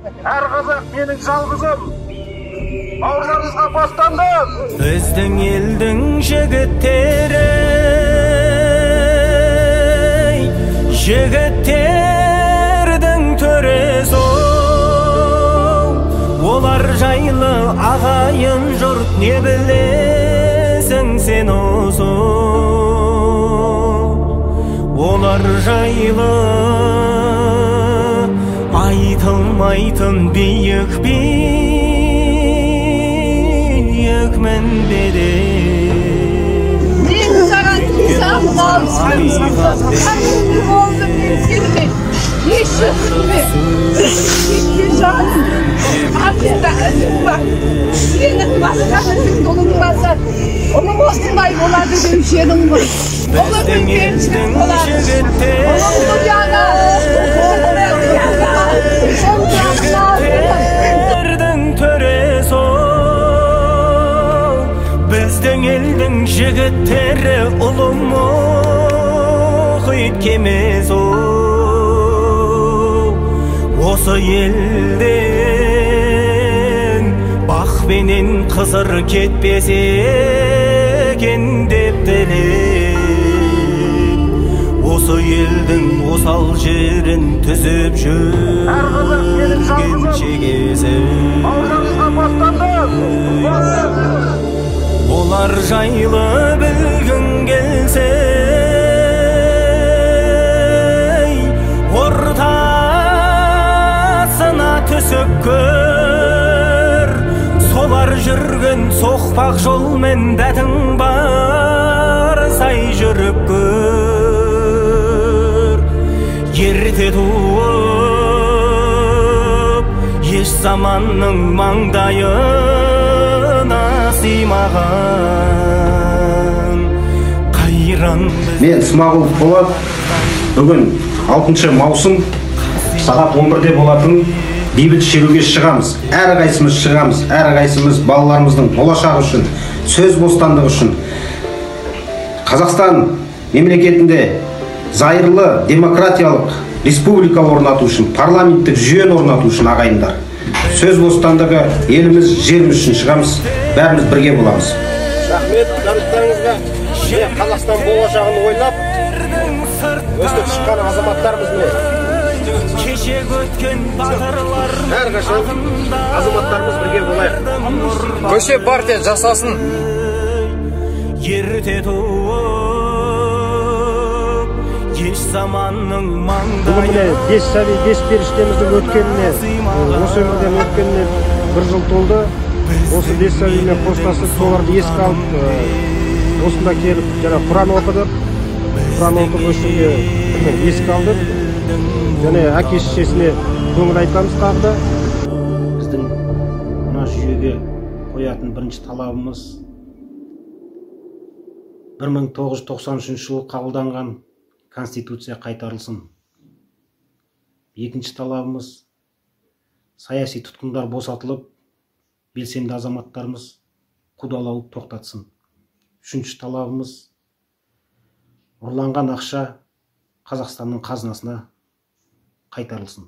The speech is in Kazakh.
Әр қазақ менің жалғызым. Бауырларыңызға бастандым. Біздің елдің жігіттері, жігіттердің төресі, олар жайлы ағайын жұрт не білесің сен осы? Олар жайлы айтылмайтын биік биік мінбеден. Мен саған ризамын, болдым мен сенімен. Еш өкінбе, кешке жаным, артында ізің бар. Сенің басқа ізіңді ұлың басар. Ұлың осындай болады деуші едің ғой. Ұлың үлкен жігіт болады. Ұлың Құдияға, жігіттердің төресі, біздің елдің жігіттері, ұлы мұхит кемесі. Осы елден бақ пенен қызыр кетпесе екен деп тілеп, осы елдің осал жерін түзіп жүрген шегесі. Олар жайлы білгің келсе, ортасына түсіп көр. Солар жүрген соқпақ жолмен дәтің бар сай жүріп көр. Ерте туып, еш заманның маңдайына сыймаған қайран. Мен Смағұлов Болат, бүгін 6 маусым сағат 11-де болатын бейбіт шеруге шығамыз. Әрқайсымыз шығамыз, әрқайсымыз балаларымыздың болашағы үшін, сөз бостандығы үшін, Қазақстан мемлекетінде зайырлы демократиялық республика орнату үшін, парламенттік жүйені орнату үшін, ағайындар, сөз бостандығы, еліміз, жеріміз үшін шығамыз, бәріміз бірге боламыз. Рахмет барлықтарыңызға. Міне, Қазақстан болашағын ойлап өстіп шыққан азаматтарымыз міне. Кеше өткен батырлар, әрқашан азаматтарымыз бірге болайық. Көше партия жасасын. Ерте туып, еш заманның Бүгін міне 5 сәби, 5 періштеміздің өткеніне, осы өмірден өткеніне бір жыл толды. Осы 5 сәбимен қоштасып, соларды еске алып, осында келіп жаңа Құран оқыдық. Құран оқып осы жерге еске алдық. Және әке шешесіне көңіл айтамыз тағы да. Біздің мына жүйеге қоятын бірінші талабымыз 1993 жылы қабылданған Конституция қайтарылсын. Екінші талабымыз саяси тұтқындар босатылып, белсенді азаматтарымыз қудалауды тоқтатсын. Үшінші талабымыз ұрланған ақша Қазақстанның қазынасына қайтарылсын.